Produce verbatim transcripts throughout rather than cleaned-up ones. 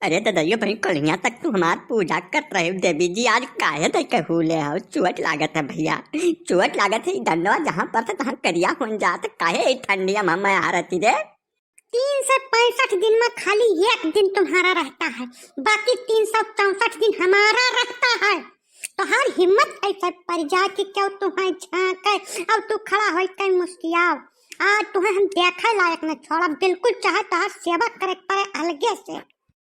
अरे ददइयो भाई, कलिया तक तू हमार पूजा करत रहे देवी जी, आज काहे दे के हुले हो? चोट लागत है भइया, चोट लागत है। ई डंडवा जहाँ परत है तहाँ करिया होन जात, काहे ई ठंडिया में मैं आ रहती रे? तीन सौ पैंसठ दिन में खाली एक दिन तुम्हारा रहता है, बाकी तीन सौ चौसठ दिन हमारा रहता है। तोहार हिम्मत कैसे पड़ जाए कि केहू तुहैं झाँके, अब तू खड़ा होई के मुस्कियाव। आज तुहैं हम देखे लायक न छोड़ब, बिल्कुल चाहे तोहार सेवा करे के पड़े अलगे से।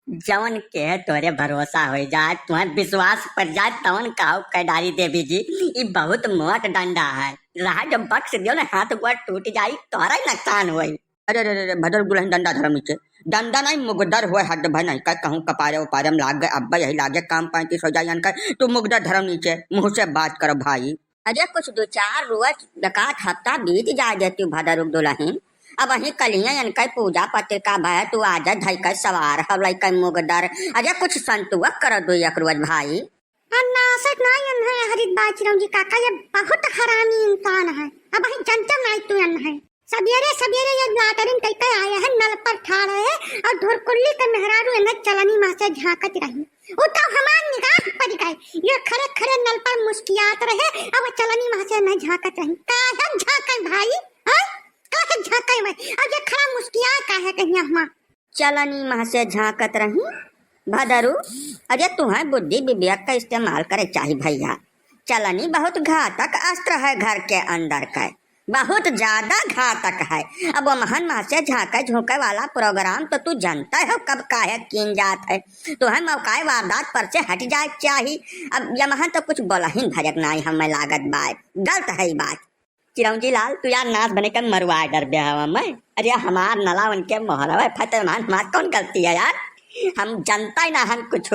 जवन के तोरे भरोसा होई जाए, तुहैं विश्वास पड़ जाए, तवन कहू के डारी देवी जी, ई बहुत मोट डंडा है। रहा जो बक्स दियो न, हाथ गोड़ टूट जाई, तोहरा ही नुकसान होई। अरे, अरे, अरे, भदर दुलहिन डंडा धरम नीचे। डंडा नाहीं, मुगदर होय, हद भय नाहीं, का कहूँ कपारे उपारे में लाग गए, अब्बा यही लागे काम पैंतीस हो जाए, इनका तू मुगदर धरम नीचे, मुँह से बात करो भाई। अरे कुछ दो चार रोज, एकाध हफ्ता बीत जाए देती भदरुक दुलहिन। अब वहीं कलिया इनका पूजा पत्रिका भय, तू आज धई के सवार हो लइके मुगदर। अरे कुछ संतुआ कर दो एक रोज भाई। अन्ना से ना यन है हरित बाई चिरौंजी काका, ये बहुत हरामी इंसान है। अब वहीं जनता नाई तू यन है। सबेरे सबेरे ये लाटरिन कई के आए हैं, नल पर ठाड़ रहे और धुरकुल्ली के मेहरारू इन्हें चलनी माँ से झांकत रही। उ तो हमार निगाह पड़ गए, ये खड़े खड़े नल पर मुस्कियात रहे, अब वो चलनी माँ से इन्हें झांकत रही। काहे झांके भाई, हैं? काहे झांके भाई? अब ये खड़ा मुस्किया काहे कहिया हुआ? चलनी माँ से झांकत रही। भदरू, अरे तुहैं बुद्धि विवेक का इस्तेमाल करे चाही भइया। चलनी बहुत घातक अस्त्र है घर के अंदर का, बहुत ज्यादा घातक है। अब वमहन माँ से झांके झोंके वाला प्रोग्राम तो तू जनता हो कब काहे कीन जात है। तुहैं मौकाए वारदात पर से हट जाए चाही। अब यमहन तो कुछ बोलहिन भरक नाई हमें लागत बात, गलत है ई बात। चिरौंजी लाल, तू यार नास बने के मरुआ डर बे हवा मैं। अरे हमार नला उनके मोहरवा है, फतेहमान, हमार कौन गलती है यार? हम जनता ही ना हम कुछ।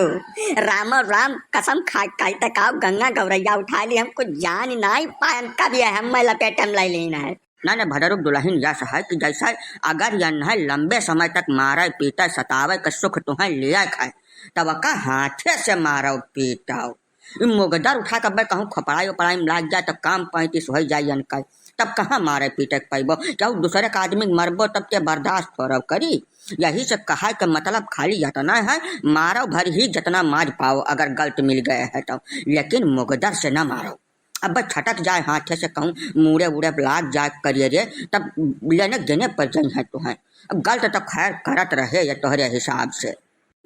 रामो राम कसम खा खाई तक आओ गंगा गौरैया उठा ली, हम कुछ जान ही ना ही पायन कब ये हम मैं लपेटे में ले लेना है। ना ना भदरुक दुलहिन यस है कि जैसा अगर यन्है लंबे समय तक मारे पीटे सतावे के सुख तुहैं लिया खाए, तब का हाथे से मारो पीटाओ। ई मुगदर उठा के अब्बे कहूँ खोपड़ाई ओपड़ाई में लाग जाए, तब काम पैंतीस होइ जाए इनका। तब कहाँ मारे पीटे के पइबो? केहू दूसरे के आदमी के मरबो, तब ते बर्दाश्त थोड़ा करी। यही से कहा के मतलब खाली इतना है, मारो भर ही जितना माज पाओ, अगर गलत मिल गए है तो, लेकिन मुगदर से ना मारो। अब्बे छटक जाए हाथे से कहूँ, मूड़े उड़े लाग जाए करिए रे, तब लेने देने पर जाई है तुहैं। अब गलत तो खैर करत रहे ये तोहरे हिसाब से।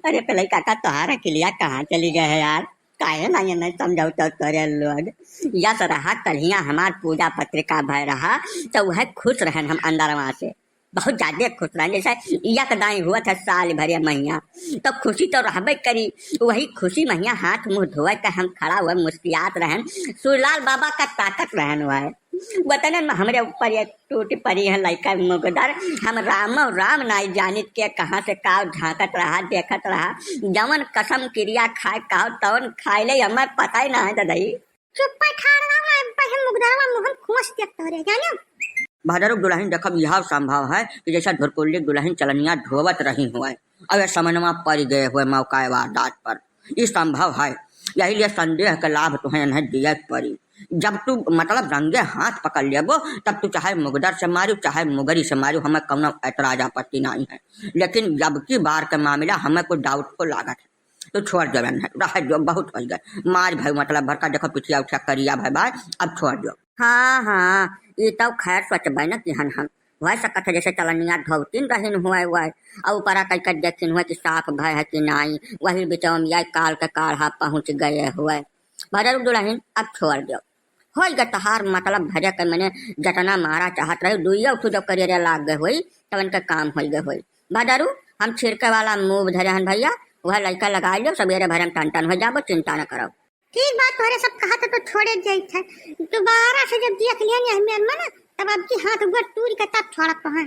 अरे पेलई काका, तोहार अकिलिया कहाँ चली गए है यार? काहे ना ये नहीं समझाओ तो तोरे लोग? यस रहा, कलिया हमार पूजा पत्रिका भय रहा, तो वह खुश रहन हम अंदरवा से, बहुत ज्यादा खुश रहन। जैसे एक दाई हुआ था साल भर या महीना, तो खुशी तो रहबे करी। वही खुशी महीना हाथ मुँह धोए के हम खड़ा हुए मुस्कियात रहन। सूरलाल बाबा का ताकत रहन हुआ है। वतनन में हमरे ऊपर ये टूट पड़ी है लइका मुगदर। हम राम राम नाई जानित के कहाँ से का झांकत रहा, देखत रहा। जवन कसम किरिया खाए का तवन खाए ले, हमें पता ही ना है ददई। चुप्पा ठाड़ रहा है, पहले मुगदरवा मुहम खोस देख तोरे, जानो? भदरुक दुलहिन देखब यह संभव है कि जैसा धुरकुल्ली दुलहिन चलनिया ढोवत रही हुए, अब ये समनवा पड़ गए हुए मौका वारदात पर। ई संभव है, यही लिए संदेह के लाभ तुहैं इन्हें दिए के पड़ी। जब तू मतलब रंगे हाथ पकड़ लेबो, तब तू चाहे मुगदर से मारू, चाहे मुगरी से मारू, हमें कौनो ऐतराज आपत्ति नहीं है। लेकिन जब की बार के मामला हमें कुछ doubtful लागत है, तो छोड़ देवे है, रह जो, बहुत हो गए। मार भाई मतलब भरका देखो पिठिया उठिया करिया भाई भाई, अब छोड़ दो। हाँ, हाँ, ई तो खैर सोचबे न किहन हम। हो सकत है जैसे चलनिया धोतिन रहिन हुए, हुए, और ऊपरा कई के देखिन हुए कि साफ भय है कि नाई, वही बिचवा में यह काल के काढ़ा पहुँच गए हुए। भदरुक दुलहिन, अब छोड़ दो। होई ग तहार मतलब भरे के मने जतना मारा चाहत रहे, दुइया उठू जब करियरे लाग गए होई, तब इनके काम होई गए होई। भदरू, हम छिड़के वाला मूव धरे हन भइया, वह लइका लगा लियो, सबेरे भरे में टन टन हो जाबो, चिंता न करो। ठीक बात, तोहरे सब कहा था तो छोड़े जाइत है, दोबारा से जब देख लिया नहीं हमें मन, तब अब की हाथ गोड़ टूर के तब छोड़त तो हैं।